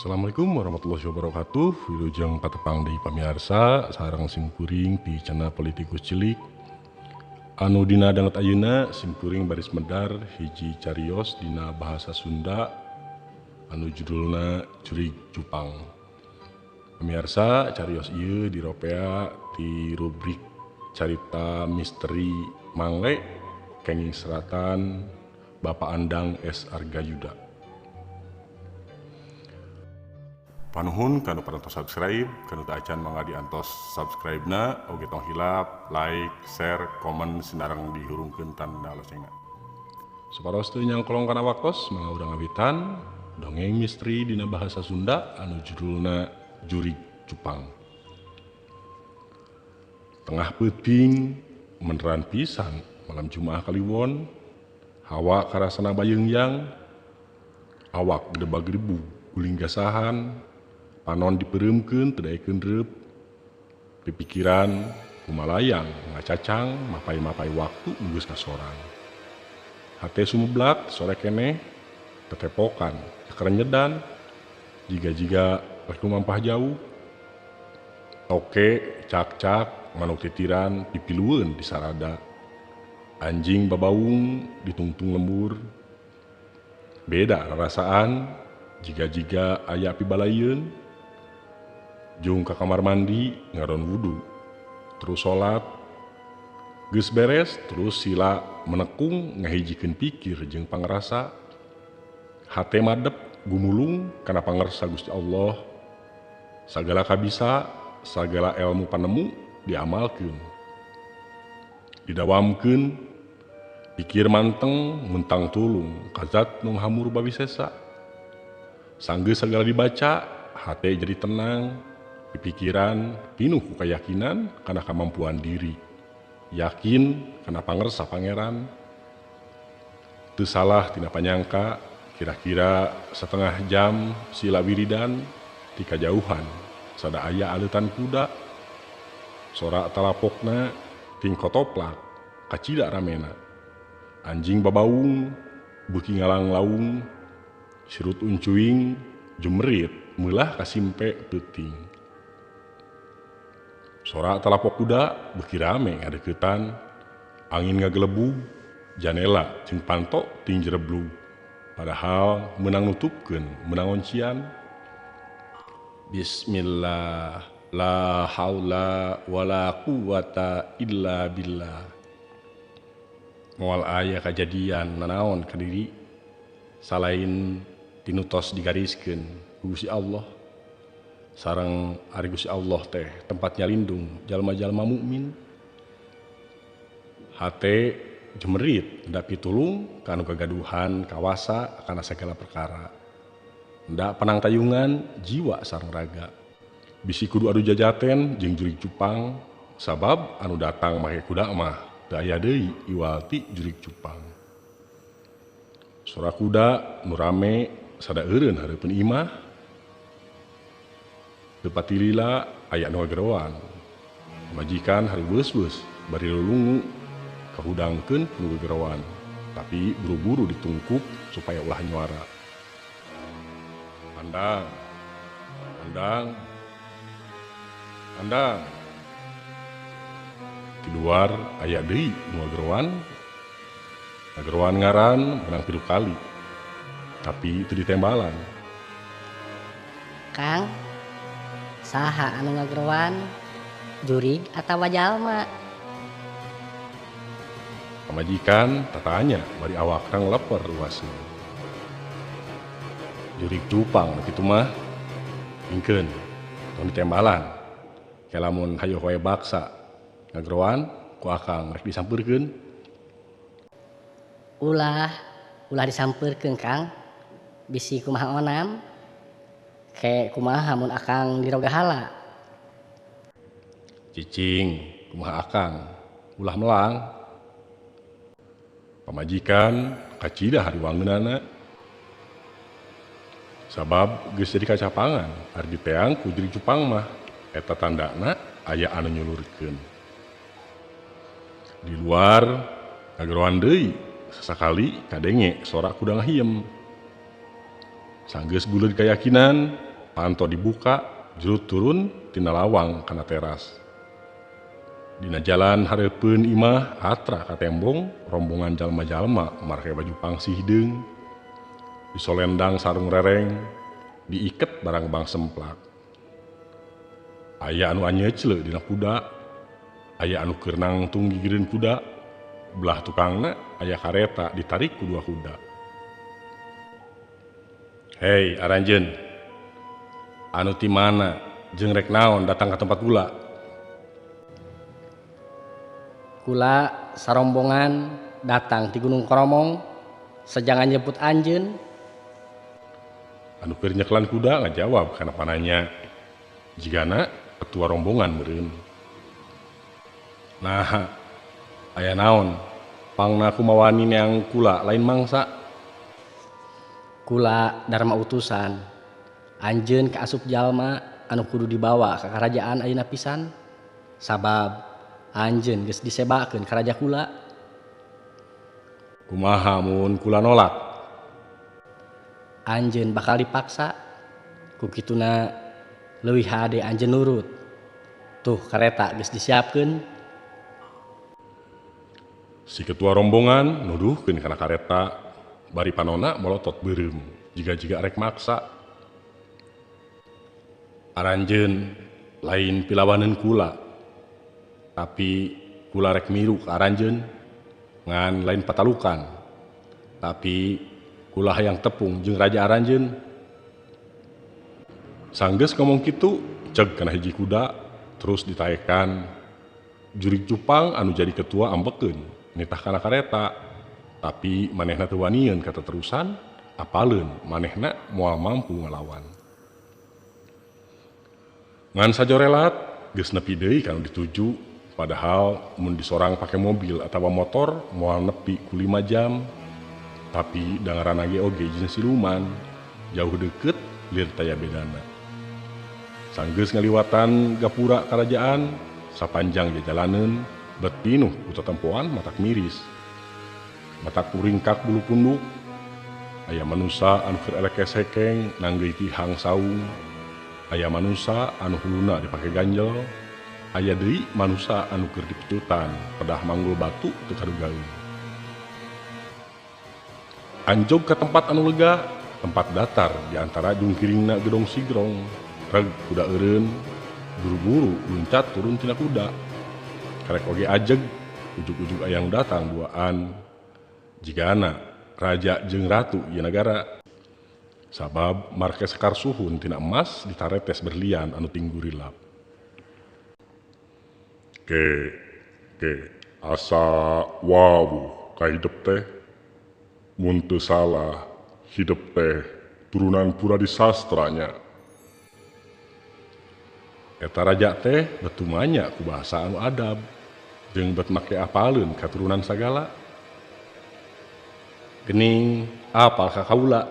Assalamualaikum warahmatullahi wabarakatuh. Wilujeng patepang deui pamiarsa sareng simkuring di channel Politikus Cilik. Anu dina danget ayeuna simkuring baris medar hiji carios dina bahasa Sunda anu judulna Jurig Cupang. Pamiarsa, carios ieu diropea di rubrik carita misteri Mangle kenging seratan Bapak Andang S. Argayuda. Panuhun kanu parantos subscribe, kanu teu acan mangga diantos subscribe-na, oge tong hilap, like, share, komen sinareng dihurungkeun tanda locengna. Supados teu nyangkolong kana waktos, mangga urang ngawitan dongeng misteri dina bahasa Sunda anu judulna Jurig Cupang. Tengah peuting meneran pisan malam Jumaah Kaliwon, hawa karasana bayeungyang, awak gedebag-gedebug guling gasahan, panon dipereumkeun teu daekeun reup, pipikiran kumalayang ngacacang mapay-mapay waktu geus kasorang. Hate sumeblak sore keneh tetepokan kerenyedan jiga-jiga rek lumampah jauh. Toke cak-cak manuk titiran pipilueun di sarada, anjing babaung ditungtung lembur. Beda rarasaan jiga-jiga aya pibalayeun. Jung ka kamar mandi ngaron wudu, terus salat, geus beres terus sila menekung ngahijikeun pikir jeung pangrasa. Hate madep gumulung kana pangersa Gusti Allah. Sagala kabisa, sagala elmu panemu diamalkeun, didawamkeun. Pikir manteng mentang tulung kazat nu hamur bawisesa. Sanggeus sagala dibaca, hate jadi tenang, pipikiran pinuh ku kayakinan kana kamampuan diri, yakin kana pangersa pangeran. Teu salah tina panyangka, kira-kira setengah jam sila wiridan ti kajauhan sada aya aleutan kuda. Sorak talapokna ting kotoplak kacida ramena. Anjing babaung beuki ngalang-laung, sirut uncuing jumerit meulah kasimpe peuting. Sorak talapok kuda beuki rame ngadeuketan, angin ngagelebug, janela jeung panto ting jereblug. Padahal meunang nutupkeun, meunang oncian. Bismillah, la haula wala quwata illa billah. Moal aya kajadian nanaon ka diri salain tinutos digariskeun ku Gusti Allah. Sareng ari Gusti Allah teh tempatnya lindung jalma-jalma mukmin. Hate jemerit ndak pitulung kanu kagaduhan kawasa kana sagala perkara. Ndak panangtayungan jiwa sareng raga. Bisi kudu adu jajaten jeung jurig cupang, sabab anu datang make kuda mah teu aya deui iwal ti jurig cupang. Sora kuda nu rame sada eureun hareupeun imah. Teu patilila aya nu ngageroan. Pamajikan hareuweus-weus bari lulungu kahudangkeun nu gegeroan, tapi buru-buru ditungkup supaya ulah nyuara. Andang, andang, andang. Di luar aya deui nu ngageroan. Ngageroan ngaran menang 3 kali, tapi itu ditembalan. Kang, saha anu ngageroan? Jurig atawa jalma? Pamajikan tatanya bari awakna ngeleper luasna. Jurig cupang kitu mah ingkeun tong ditembalan. Ke lamun hayoh wae baksa ngageroan ku akang rek disampeurkeun. Ulah, ulah disampeurkeun Kang. Bisi kumaha onam? Ke kumaha mun akang dirogahala? Cicing, kumaha akang? Ulah melang. Pamajikan kacida hariwangeunana. Sabab geus jadi kacapangan, ari diteang ku jurig cupang mah eta tandana aya anu nyulurkeun. Di luar ngageroan deui, sasakali kadenge sorak kuda ngahiem. Sanggeus buleud kayakinan, panto dibuka, jurut turun tina lawang kana teras. Dina jalan hareupeun imah atra katembong rombongan jalma-jalma marake baju pangsi hideung. Disolendang sarung rereng, diiket barang-bang semplak. Aya anu anyecle dina kuda, aya anu keur nangtung gigireun kuda, belah tukangna aya kareta ditarik ku dua kuda. Hei aranjeun, anu ti mana jeung rek naon datang ka tempat kula? Kula sarombongan datang ti Gunung Koromong sejangan jemput anjeun. Anu keur nyeklan kuda ngajawab kana pananya. Jigana ketua rombongan meureun. Nah, aya naon? Pangna kumawani neang kula lain mangsa. Kula darma utusan. Anjeun kaasup jalma anu kudu dibawa ka karajaan ayeuna pisan. Sabab anjeun geus disebakeun ka raja kula. Kumaha mun kula nolak? Anjeun bakal dipaksa. Ku kituna leuwih hade anjeun nurut. Tuh kareta geus disiapkeun. Si ketua rombongan nuduhkeun kana kareta, bari panona molotot beureum jiga-jiga rek maksa. Aranjeun lain pilawaneun kula, tapi kula rek miru ka aranjeun ngan lain patalukan, tapi kula hayang tepung jeung raja aranjeun. Sanggeus ngomong kitu, ceg kana hiji kuda terus ditaekan. Jurig cupang anu jadi ketua ambekeun nitah kana kareta, tapi manehna teu wanieun kateterusan, apaleun manehna moal mampu ngalawan. Ngan sajorelat geus nepi deui ka nu dituju, padahal mun disorang pake mobil atawa motor moal nepi ku 5 jam. Tapi da ngaranna ge oge jeung siluman, jauh deukeut lir taya bedana. Sanggeus ngaliwatan gapura karajaan, sapanjang jajalaneun bet pinuh ku tetempoan matak miris. Matak kuringkak bulu punduk, aya manusa anu keur elekes hekeng nanggeuy tihang saung, aya manusa anu huluna dipake ganjel, aya deui manusa anu keur dipecutan pedah manggul batu teu kadugaeun. Anjog ka tempat anu lega, tempat datar di antara jungkiringna gedong sigrong, reg kuda eureun, buru-buru luncat turun tina kuda. Karek oge ajeg, ujug-ujug aya nu datang duaan. Jigana raja jeung ratu ieu nagara. Sabab marke sekar suhun tina emas ditaretes berlian anu tinggurilap. Ke, asa wawuh ka hidep teh. Mun teu salah, hidep teh turunan pura disastranya. Eta raja teh betumanya ku bahasa anu adab, jeung bet make apaleun katurunan sagala. Gening apal ka kaula,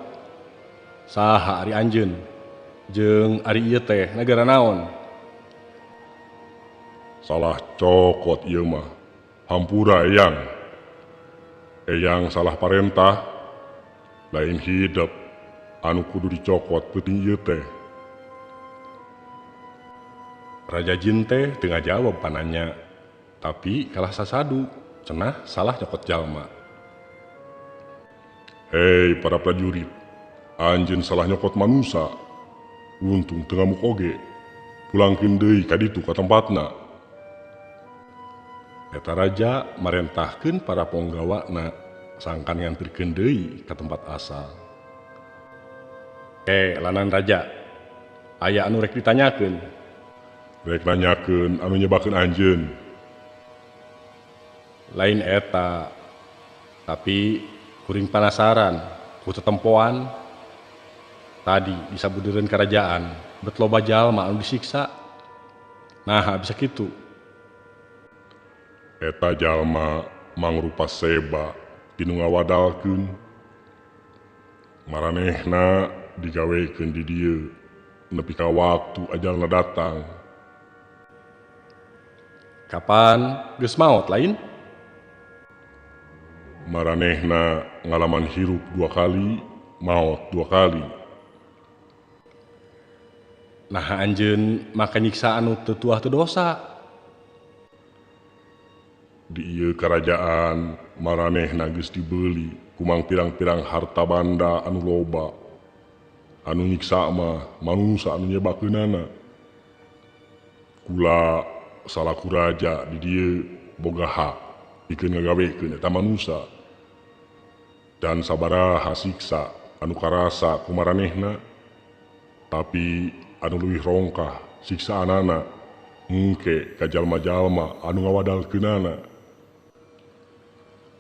saha ari anjeun, jeung ari ieu teh nagara naon? Salah cokot ieu mah, hampura eyang. Eyang salah parentah, lain hidep anu kudu dicokot peuting ieu teh. Raja jin teh teu ngajawab pananya, tapi kalah sasadu, cenah salah nyokot jalma. Hei para prajurit, anjeun salah nyokot manusa. Untung teu ngamuk oge, pulangkeun deui ka ditu ka tempatna. Eta raja marentahkeun para ponggawana sangkan nganterkeun deui ka tempat asal. Lanan raja, aya anu rek ditanyakeun. Rek nanyakeun anu nyebakeun anjeun. Lain eta, tapi kuring panasaran ku tetempoan. Tadi di sabudereun karajaan bet loba jalma anu disiksa. Nah, bisa kitu. Eta jalma mangrupa seba tinu ngawadalkeun. Maranehna digawekeun di dieu nepi ka waktu ajalna datang. Kapan geus maot lain? Maranehna ngalaman hirup 2 kali, maot 2 kali. Nah anjeun make nyiksa anu teu tuah teu dosa. Di ieu karajaan maranehna geus dibeuli kumang pirang-pirang harta banda anu loba. Anu nyiksa mah manusa anu nyebakeunana. Kula salaku raja di dieu boga hak pikeun ngagawekeun eta manusa. Dan sabaraha siksa anu karasa ku maranehna, tapi anu leuwih rongkah siksaanana engke ka jalma-jalma anu ngawadalkeunana.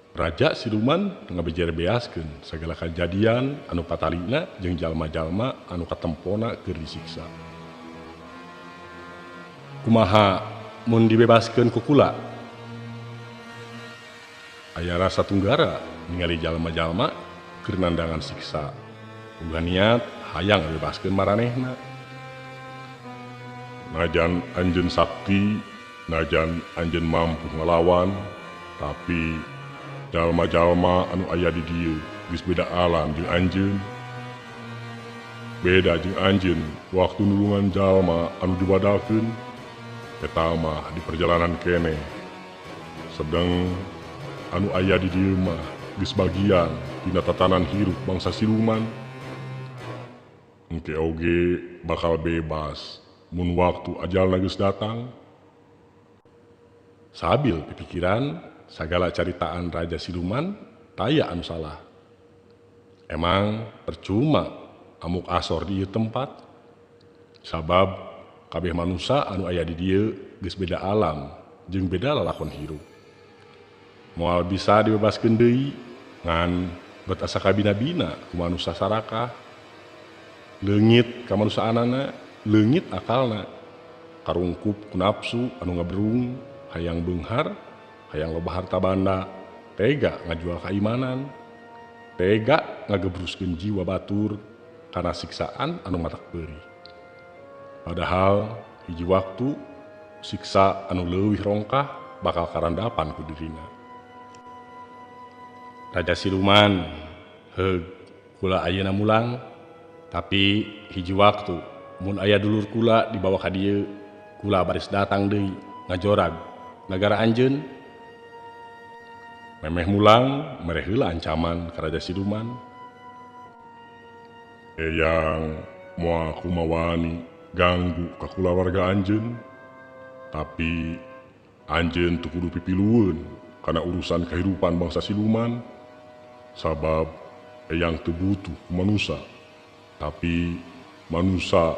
Raja siluman ngabejer-beaskeun sagala kajadian anu patalina jeung jalma-jalma anu katempona keur disiksa. Kumaha mun dibebaskeun ku kula? Aya rasa tunggara ningali jalma-jalma keur nandangan siksa. Uga niat hayang ngabebaskeun maranehna. Najan anjeun sakti, najan anjeun mampu ngalawan, tapi jalma-jalma anu aya di dieu geus beda alam jeung anjeun. Beda jeung anjeun waktu nulungan jalma anu diwadalkeun, eta mah di perjalanan keneh. Sedeng anu aya di dieu mah geus bagian dina tatanan hirup bangsa siluman. Engke oge bakal bebas mun waktu ajalna geus datang. Sabil pipikiran sagala caritaan raja siluman taya anu salah. Emang percuma amuk asor di ieu tempat, sabab kabeh manusa anu aya di dieu geus beda alam jeung beda lalakon hirup. Moal bisa dibebaskeun deui ngan bet asa kabina-bina ku manusa sarakah. Leungit ka manusaanana, leungit akalna, karungkup ku nafsu anu ngaberung, hayang beunghar, hayang loba harta banda, tega ngajual kaimanan, tega ngagebruskeun jiwa batur kana siksaan anu matak peurih. Padahal hiji waktu siksa anu leuwih rongkah bakal karandapan ku dirina. Raja siluman heug kula ayeuna mulang, tapi hiji waktu mun aya dulur kula dibawa ka dieu, kula baris datang deui ngajorag nagara anjeun. Memeh mulang mere heula ancaman ka raja siluman. Eyang moal kumawani ganggu ka kulawarga anjeun, tapi anjeun teu kudu pipilueun kana urusan kehidupan bangsa siluman, sabab eyang teu butuh ku manusa, tapi manusa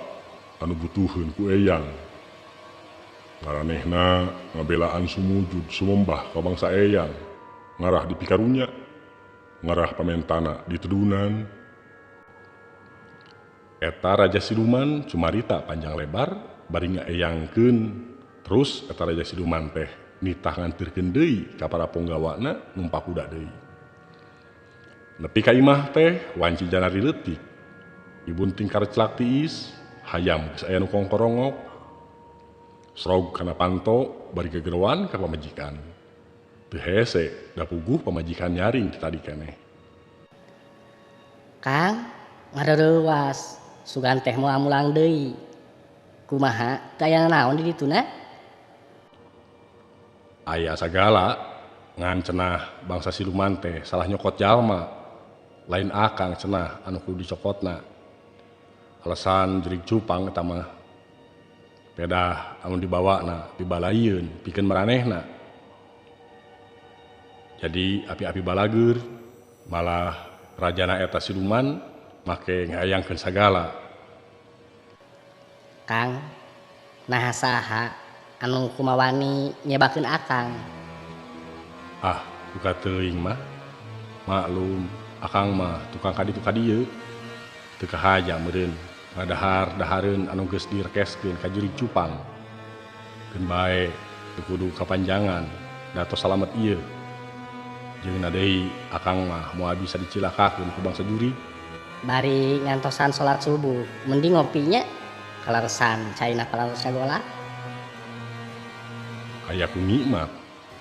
anu butuheun ku eyang. Maranehna ngabelaan sumujud sumembah ka bangsa eyang, ngarah di pikarunya, ngarah pamentana di tedunan. Eta raja siluman cumarita panjang lebar bari ngaeyangkeun. Terus eta raja siluman teh nitah ngantirkeun deui ka para ponggawana numpak kuda deui. Nepi ka imah teh wanci janari leutik. Ibunting karcelak tiis, hayam geus aya nu kongkorongok. Srog kana panto bari gegeroan ka pamajikan. Teu hese da puguh pamajikan nyaring ti tadi keneh. Kang, ngareurewas sugan teh moal mulang deui. Kumaha teu aya naon di dituna? Aya sagala ngan cenah bangsa siluman teh salah nyokot jalma. Lain akang cenah anu kudu dicokotna. Alasan jerik cupang eta mah. Pedah anu dibawana dibalaieun pikeun maranehna. Jadi api-api balageur malah rajana eta siluman make ngayangkeun sagala. Kang, naha saha anu kumawani nyebakeun akang? Ah, buka teuing mah. Maklum, akang mah tukang kaditu kadieu. Teu kahaja meureun ngadahar dahareun anu geus direkeskeun ka jurig cupang. Keun bae teu kudu kapanjangan da tos salamet ieu. Jeung deui akang mah moal bisa dicilakakeun ku bangsa jurig. Bari ngantosan salat subuh, mending ngopinya kaleresan caina palaros sagola. Aya ku nikmat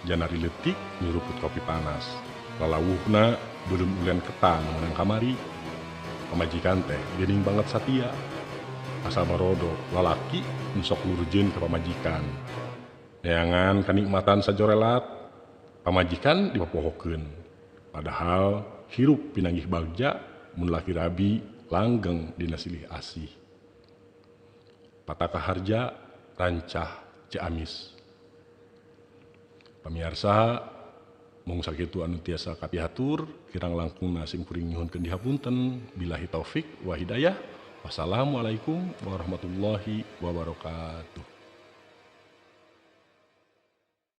janari leutik nyuruput kopi panas. Lalawuhna belum ulen ketan menang kamari. Pamajikan teh geuning banget satia. Asa marodo lalaki nu sok lurjeun ka pamajikan. Neangan kanikmatan sajorelat, pamajikan dipopohokeun. Padahal hirup pinanggih bagja mun laki rabi langgeng dina silih asih. Patakaharja, Rancah, Ciamis. Pamiarsa, mung sakitu anu tiasa kapihatur, kirang langkungna sim kuring nyuhunkeun dihapunten. Billahi taufik wa hidayah. Wassalamualaikum warahmatullahi wabarakatuh.